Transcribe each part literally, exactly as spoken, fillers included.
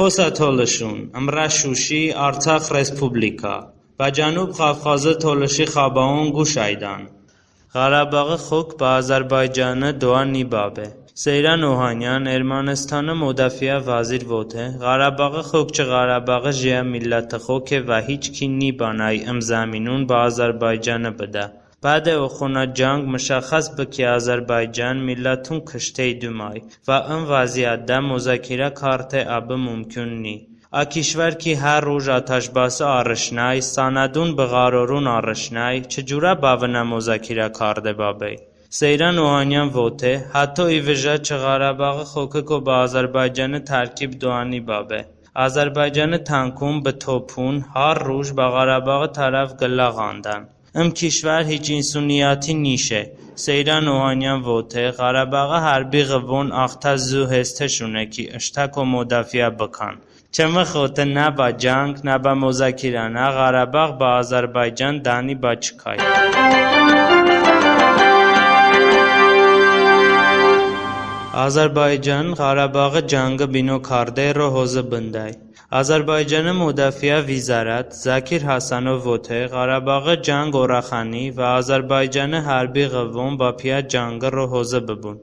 Xosə tolışun, ımrə Şuşi, Artsax Respublika, bə Cənub Ğafğazı tolışi xəbəon quş aydən. Ğarabaği xok bə Azərbaycani doə nibəbe. Seyran Ohanyan, Ermənıstani mudafiə vəzir vote, Ğarabaği xok çı Ğarabaği jiə milləti xoke və hiç ki nibənay ım zəminun bə Azərbaycani bıdə. Bədə oxonə cəng mışəxxəs bı ki Azərbaycan millətun kıştey dumay və ım vəziyyətədə muzakirə karte əbi mumkun ni. Ə kişvər ki hər ruj ataşbəsi arışnay, sənədun bı ğərorun arışnay, çı curə bəvınə muzakirə karde bəbe? Seyran Ohanyan vote, hətto i vıjə çı Ğarabaği xokiko bə Azərbaycani tərkib doə nibəbe. Azərbaycani tankun bı topun hər ruj bə Ğarabaği tərəf qılə ğandən. Im kişvər hiç insuniyəti nişe. Seyran Ohanyan vote, Ğarabaği hərbi ğıvvon əxtə zu hestışune ki ıştəko mudafiə bıkən. Çımı xote nə bə cəng, nə bə muzakirə, nə Ğarabağ bə Azərbaycan dəni bə çı kay. Azərbaycan Ğarabaği cəngi bino kardero hozı bınday. Azərbaycani mudafiə vizarət Zakir Həsənov vote, Ğarabaği cəng orəxəni və Azərbaycani hərbi ğıvvon bəpiyə cəngiro hozı bıbun.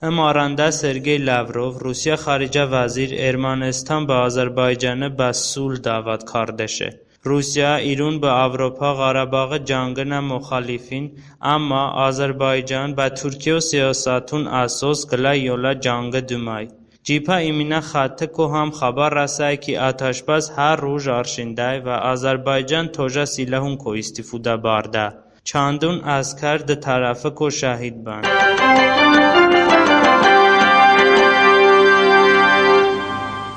Im arəndə Sergey Lavrov, Rusiyə xaricə vəzir, Ermənıstan bə Azərbaycani bə sulh dəvət kardışe. Rusiyə, İrun bı Avropa Ğarabaği cənginə muxalifin, əmma Azərbaycan bə Turkiyo siyosətun əsos qılə yolə cəngi dumay. Cibhə iminə xəttiko həm xəbər rəsəy ki ataşbəs hər ruj arşinday və Azərbaycan tojə siləhunko istifudə bardə. Çandun əskər dı tərəfiko şəhid bən.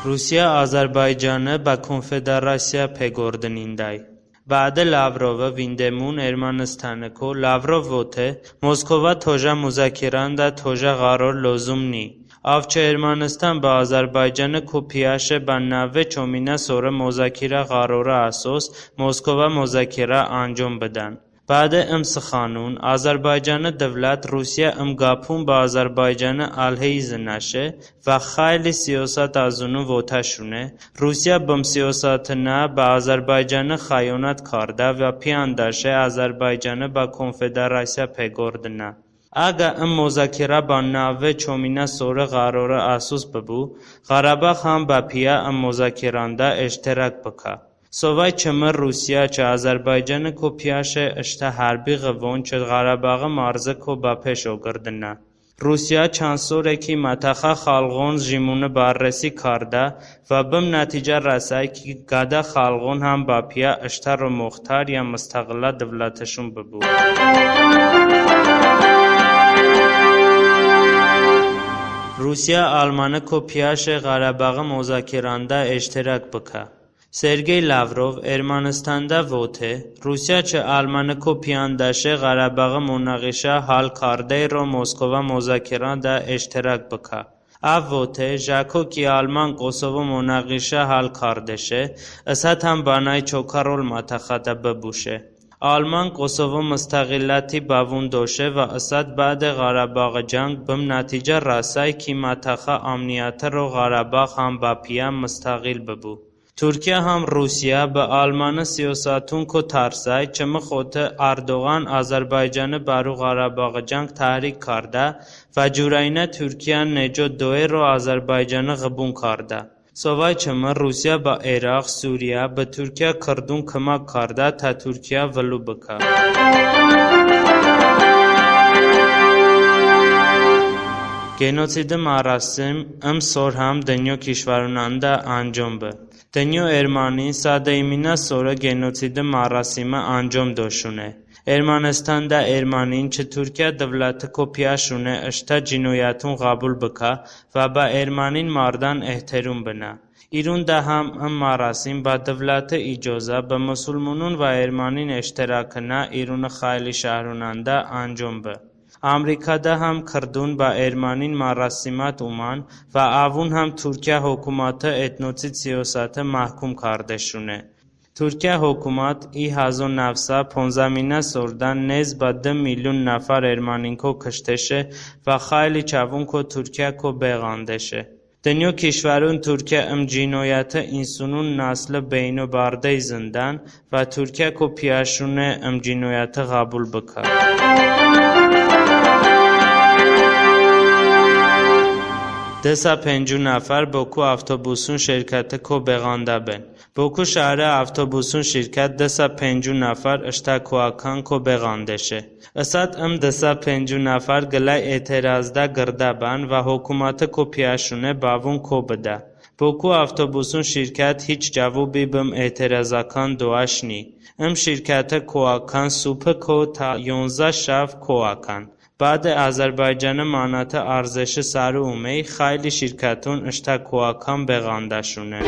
Rusiyə Azərbaycani bə konfederasiya peqordıninday. Bədə Lavrovi vindemun Ermənıstaniko Lavrov vote, Moskova tojə muzakirəndə tojə ğəror lozum ni. Əv çı Ermənıstan bə Azərbaycaniko piyəşe bə nəvə çominə sori muzakirə ğərori əsos Moskova muzakirə əncom bıdən. Bədə ım sıxanun Azərbaycani dıvlət Rusiyə ım qəpun bə Azərbaycani əleyh zınəşe və xəyli siyosətəzunun votəşune, Rusiyə bım siyosətinə bə Azərbaycani xəyonət kardə və piyəndəşe Azərbaycani bə konfederasiya peqordınə. Əgə ım muzakirə bə nəvə çominə sori ğərori əsos bıbu, Ğarabağ həm bəpiyə ım muzakirəndə iştirak bıkə. Sovay çımı Rusiyə çı Azərbaycaniko piyəşe ıştə hərbi ğıvvon çı Ğarabaği mərziko bəpeş oqırdınə. Rusiyə çand sore ki mətəxə xəlğon jimuni bərrəsi kardə və bım nəticə rəsəy ki qədə xəlğon həm bəpiyə ıştə ro muxtar ya mıstəğılə dıvlətışun bıbu. Rusiyə Almaniko piyəşe Ğarabaği muzakirəndə iştirak bıkə. Sergey Lavrov Ermənıstanədə vote, Rusiyə çı Almaniko piyəndəşe Ğarabaği munağişə həl kardeyro Moskova muzakirəndə iştirak bıkə. Əv vote, jəko ki Alman Kosovo munağişə həl kardışe, ısət həm bənəy çokə rol mətəxədə bıbuşe. Alman Kosovo mıstəğilləti bəvun doşe və ısət bədə Ğarabaği cəng bım nəticə rəsəy ki mətəxə əmniyətiro Ğarabağ həm bəpiyə mıstəğil bıbu. Turkiyə həm Rusiyə bı Almani siyosatunku tarsəy, çımı xoto Ərdoğan Azərbaycani bəro Ğarabaği cəng təhrik kardə və curəynə Turkiyə neco doero Azərbaycani ğıbun kardə. Sovay çımı Rusiyə bə İraq, Suriyə, bı Turkiyə kırdun kımək kardə tə Turkiyə vılo bıkə. Genosidi mərasim ım sor həm dınyo kişvərunəndə əncom bı. Dınyo ermənin sədə iminə sori genosidi mərasimə əncom doşune. Ermənistanədə ermənin çı Turkiyə dıvləti kopiyə şune ıştə cinoyətun ğəbul bıkə və bə ermənin mardən ehterum bınə. İrunədə həm ım mərasim bə dıvləti icozə, bı musulmonun və ermənin iştirakınə İruni xəyli şəhrunəndə əncom bı. Amrikədə həm kırdun bə ermənin mərasimət umən və əvun həm Turkiyə hokuməti etnosid siyosəti məhkum karde şune. Turkiyə hokumət i həzo nəv sa ponzəminə sorədə nez bə dı milyon nəfər erməninko kışteşe və xəyli çəvunko Turkiyəko beğandışe. Dınyo kişvərun Turkiyə ım cinoyətə insunun naslı beyno bardey zındən və Turkiyə ko piyəşunə ım cinoyətə ğəbul bıkə. Dı sa pencu nəfər Boku avtobusun şirkəti ko beğəndə ben. Boku şəhrə avtobusun şirkət dı sa pencu nəfər ıştə koəkan ko beğəndəşe. Isət ım dı sa pencu nəfər qıləy eterazədə qırdə bən və hokuməti ko piyəşunə bəvun ko bıdə. Boku avtobusun şirkət hiç cəvobi bım eterazəkan doəş ni. Im şirkəti koəkan supı ko ta yonzə şəv koəkan. Bədə Azərbaycani manatı arzəşi səru umey xəyli şirkətun ıştə koəkan beğəndəşune.